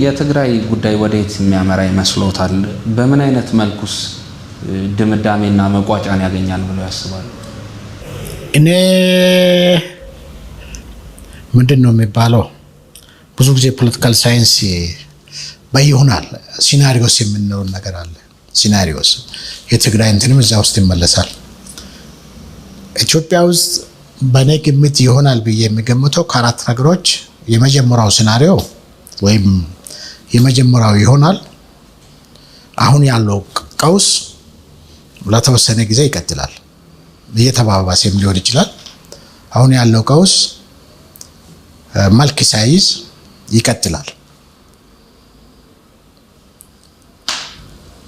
የትግራይ ጉዳይ ወዴት የሚያመራ ይመስሎታል? በምን አይነት መልኩስ ድምዳሜና መቋጫን ያገኛል ብለው ያስባሉ? እኔ ምንድን ነው የሚባለው፣ ብዙ ጊዜ political science በይሆናል scenarios የምንለውን ነገር አለ። Scenarios የትግራይ እንትንም እዛ ውስጥ ይመለሳል። ኢትዮጵያ ውስጥ በእኔ ግምት ይሆናል ብዬ የሚገምተው ከአራት ነገሮች የመጀመሪያው scenario ወይም የመጀመሪያው ይሆናል፣ አሁን ያለው ቀውስ ለተወሰነ ጊዜ ይቀጥላል። እየተባባሰም ሊሆን ይችላል። አሁን ያለው ቀውስ መልክ ሳይዝ ይቀጥላል።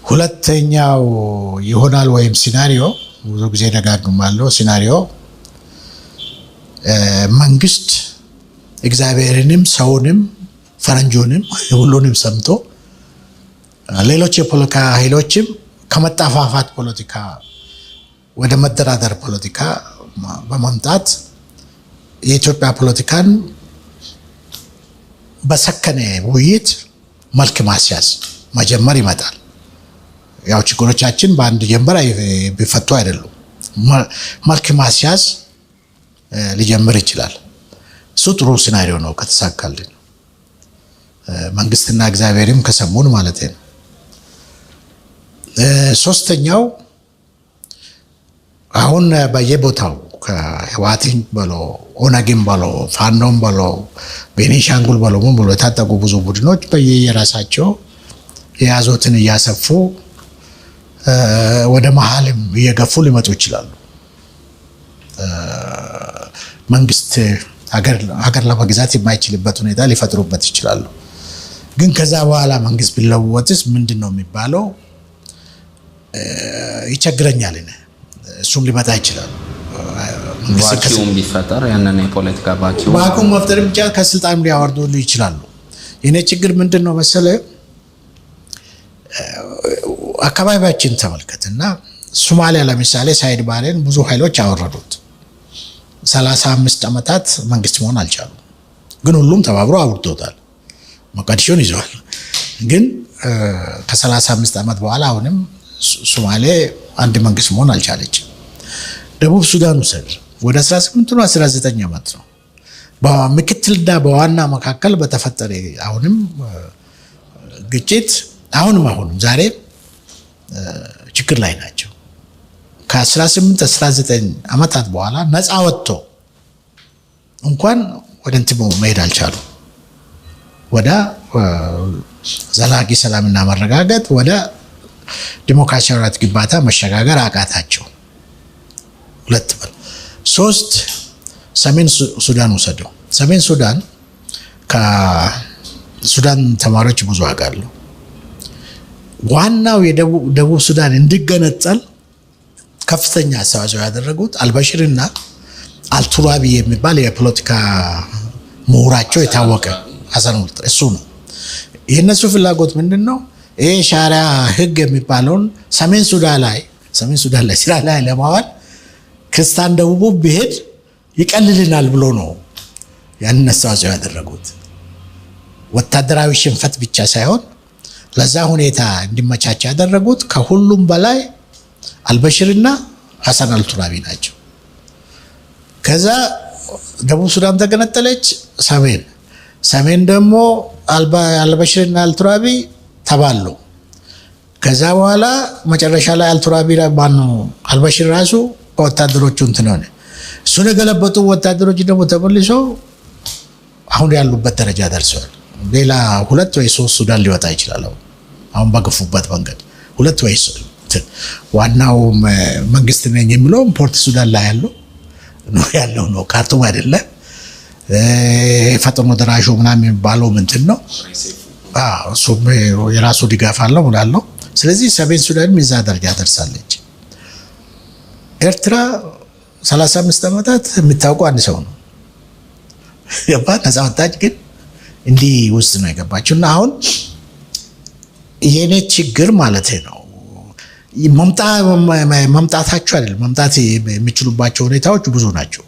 ሁለተኛው ይሆናል ወይም scenario፣ ብዙ ጊዜ ደጋግማለሁ፣ scenario መንግስት እግዚአብሔርንም ሰውንም ፈረንጁንም ሁሉንም ሰምቶ ሌሎች የፖለቲካ ኃይሎችም ከመጠፋፋት ፖለቲካ ወደ መደራደር ፖለቲካ በመምጣት የኢትዮጵያ ፖለቲካን በሰከነ ውይይት መልክ ማስያዝ መጀመር ይመጣል። ያው ችግሮቻችን በአንድ ጀንበር ቢፈቱ አይደሉም። መልክ ማስያዝ ሊጀምር ይችላል። እሱ ጥሩ ሲናሪዮ ነው ከተሳካልን፣ መንግስትና እግዚአብሔርም ከሰሙን ማለት ነው። ሶስተኛው አሁን በየቦታው ከህወሓትን በሎ ኦነግን በሎ ፋኖን በሎ ቤኒሻንጉል በሎ ምን ብሎ የታጠቁ ብዙ ቡድኖች በየየራሳቸው የያዙትን እያሰፉ ወደ መሀልም እየገፉ ሊመጡ ይችላሉ። መንግስት ሀገር ለመግዛት የማይችልበት ሁኔታ ሊፈጥሩበት ይችላሉ። ግን ከዛ በኋላ መንግስት ቢለወጥስ ምንድን ነው የሚባለው? ይቸግረኛል። እኔ እሱም ሊመጣ ይችላል። Vacuum ቢፈጠር፣ ያንን የፖለቲካ vacuum Vacuum መፍጠር ብቻ ከስልጣን ሊያወርዱ ይችላሉ። የኔ ችግር ምንድን ነው መሰለ፣ አካባቢያችን ተመልከት እና ሶማሊያ ለምሳሌ ሳይድ ባሬን ብዙ ኃይሎች አወረዱት። 35 ዓመታት መንግስት መሆን አልቻሉም። ግን ሁሉም ተባብሮ አውርዶታል። ሞቃዲሾን ይዘዋል። ግን ከ35 ዓመት በኋላ አሁንም ሶማሌ አንድ መንግስት መሆን አልቻለችም። ደቡብ ሱዳን ውሰድ፣ ወደ 18 ነው 19 ዓመት ነው። በምክትልና በዋና መካከል በተፈጠረ አሁንም ግጭት አሁንም ዛሬ ችግር ላይ ናቸው። ከ18 19 ዓመታት በኋላ ነፃ ወጥቶ እንኳን ወደ እንትን መሄድ አልቻሉም። ወደ ዘላቂ ሰላምና መረጋጋት፣ ወደ ዲሞክራሲያዊ ግንባታ መሸጋገር አቃታቸው። ሁለት በል ሶስት፣ ሰሜን ሱዳን ውሰደው። ሰሜን ሱዳን ከሱዳን ተማሪዎች ብዙ አውቃለሁ። ዋናው የደቡብ ሱዳን እንዲገነጠል ከፍተኛ አስተዋጽኦ ያደረጉት አልበሽርና አልቱራቢ የሚባል የፖለቲካ ምሁራቸው የታወቀ ሀሰን እሱ ነው። የእነሱ ፍላጎት ምንድን ነው? ይሄ ሻሪያ ህግ የሚባለውን ሰሜን ሱዳን ላይ ስራ ላይ ለማዋል ክርስቲያን ደቡቡ ቢሄድ ይቀልልናል ብሎ ነው ያንን አስተዋጽኦ ያደረጉት። ወታደራዊ ሽንፈት ብቻ ሳይሆን ለዛ ሁኔታ እንዲመቻች ያደረጉት ከሁሉም በላይ አልበሽርና ሀሰን አልቱራቢ ናቸው። ከዛ ደቡብ ሱዳን ተገነጠለች። ሰሜን ደግሞ አልበሽርና አልቱራቢ ተባሉ። ከዛ በኋላ መጨረሻ ላይ አልቱራቢ ማነው አልበሽር ራሱ ከወታደሮቹ እንትን ሆነ። እሱን የገለበጡ ወታደሮች ደግሞ ተመልሰው አሁን ያሉበት ደረጃ ደርሰዋል። ሌላ ሁለት ወይ ሶስት ሱዳን ሊወጣ ይችላል። አሁን በገፉበት መንገድ ሁለት ወይ ዋናው መንግስት ነኝ የሚለው ፖርት ሱዳን ላይ ያለው ነው ያለው ነው፣ ካርቱም አይደለም። ፈጥኖ ደራሹ ምናምን የሚባለው ምንትን ነው፣ እሱም የራሱ ድጋፍ አለው ምናለው። ስለዚህ ሰሜን ሱዳንም የዛ ደረጃ ደርሳለች። ኤርትራ 35 ዓመታት የሚታወቀው አንድ ሰው ነው። ገባ ነፃ ወጣች፣ ግን እንዲህ ውስጥ ነው የገባችው። እና አሁን የኔ ችግር ማለት ነው መምጣታቸው አይደለም፣ መምጣት የሚችሉባቸው ሁኔታዎች ብዙ ናቸው።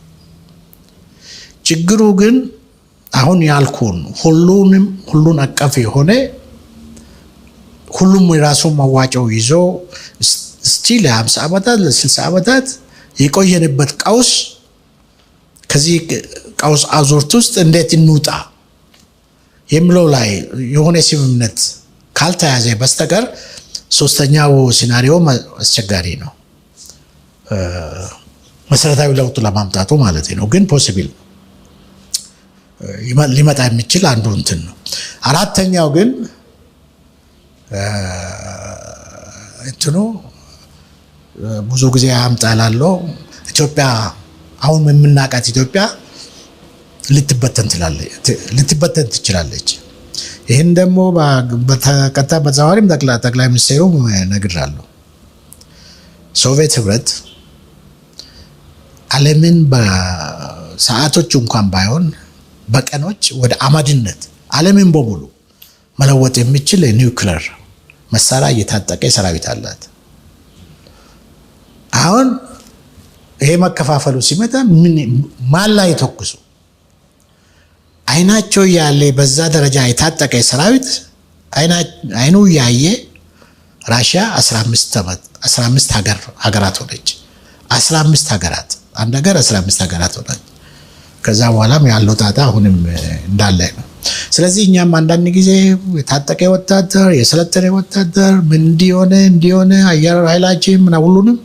ችግሩ ግን አሁን ያልኩን ሁሉንም ሁሉን አቀፍ የሆነ፣ ሁሉም የራሱ መዋጮ ይዞ እስቲ ለ50 ዓመታት፣ ለ60 ዓመታት የቆየንበት ቀውስ፣ ከዚህ ቀውስ አዙርት ውስጥ እንዴት እንውጣ የሚለው ላይ የሆነ ስምምነት ካልተያዘ በስተቀር ሶስተኛው scenario አስቸጋሪ ነው። መሰረታዊ ለውጥ ለማምጣቱ ማለት ነው። ግን possible ሊመጣ የሚችል አንዱ እንትን ነው። አራተኛው ግን እንትኑ ብዙ ጊዜ አምጣ ላለው ኢትዮጵያ፣ አሁን የምናውቃት ኢትዮጵያ ልትበተን ትችላለች። ይህን ደግሞ በቀጥታ በተዘዋዋሪም ጠቅላይ ሚኒስቴሩ ነግሬያለሁ። ሶቪየት ህብረት ዓለምን በሰዓቶች እንኳን ባይሆን በቀኖች ወደ አመድነት ዓለምን በሙሉ መለወጥ የሚችል የኒውክለር መሳሪያ እየታጠቀ ሰራዊት አላት። አሁን ይሄ መከፋፈሉ ሲመጣ ማን ላይ ተኩሱ? አይናቸው እያለ በዛ ደረጃ የታጠቀ ሰራዊት አይኑ እያየ ራሽያ 15 ሀገራት ሆነች። 15 ሀገራት፣ አንድ ሀገር 15 ሀገራት ሆነች። ከዛ በኋላም ያለው ጣጣ አሁንም እንዳለ ነው። ስለዚህ እኛም አንዳንድ ጊዜ የታጠቀ ወታደር፣ የሰለጠነ ወታደር ምን እንዲሆነ እንዲሆነ አየር ኃይላችን ምናምን ሁሉንም